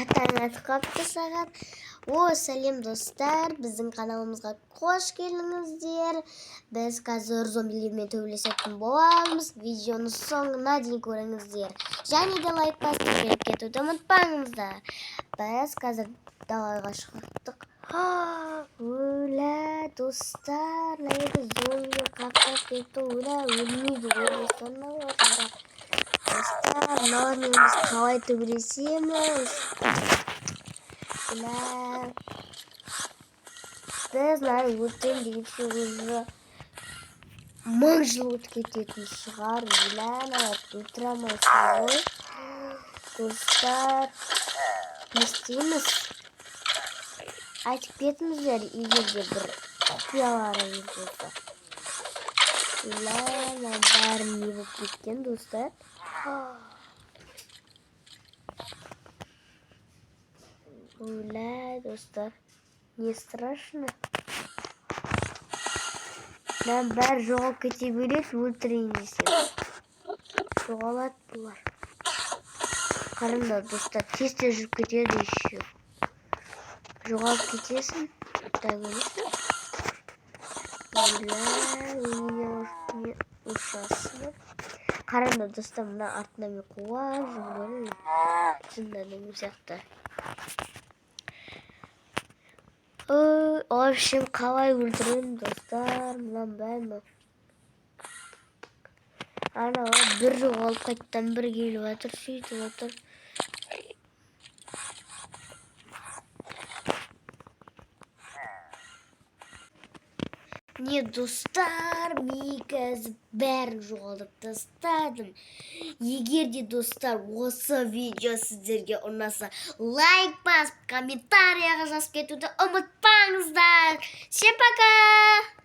Таң атып қапты сағат. О, сәлем, достар! Біздің каналымызға қош келдіңіздер. Біз қазір зомбилермен төбелесетін боламыз. Видеоны соңына дейін көріңіздер. Және де лайк басып, тіркеліп кетуді ұмытпаңыздар. Біз қазір далаға шықтық. Өлә, достар, мына жерде зомби қаптап кетті. Өлә, өлмейді ғой, достар, мыналар. Достар, мыналармен біз қалай төбелесеміз? Өлә, біз мынаны өлтіремін дегенше, уже мың жыл өтіп кететін шығар. Өлә, мыналарды өлтіре алмайсың ғой. Достар, не істейміз? Айтып кетіңіздер, егер де бір құпияларыңыз болса. Өлә, мынаның бәрі не болып кеткен, достар? Өлә, достар, не страшно? Мынаның бәрі жоғалып кете береді. Өлтірейін десем, жоғалады бұлар. Қараңдар, достар, тез тез жүріп кетеді. Еще жоғалып кетесің да, көресің. Өлә, не ужасно! Қараңдар, достар, мына артынан мен қуып жүрмін ғой, жынданым сияқты. В общем, қалай өлтіремін, достар, мынаның бәрін? Ана бір жоғалып, қайтадан бір келіп жатыр, сөйтіп жатыр. Не, достар, мен қазір бәрін жоғалтып тастадым. Егер де, достар, осы видео сіздерге ұнаса, лайк басып, комментарияға жазып кетуді ұмытпаңыздар. Всем пока!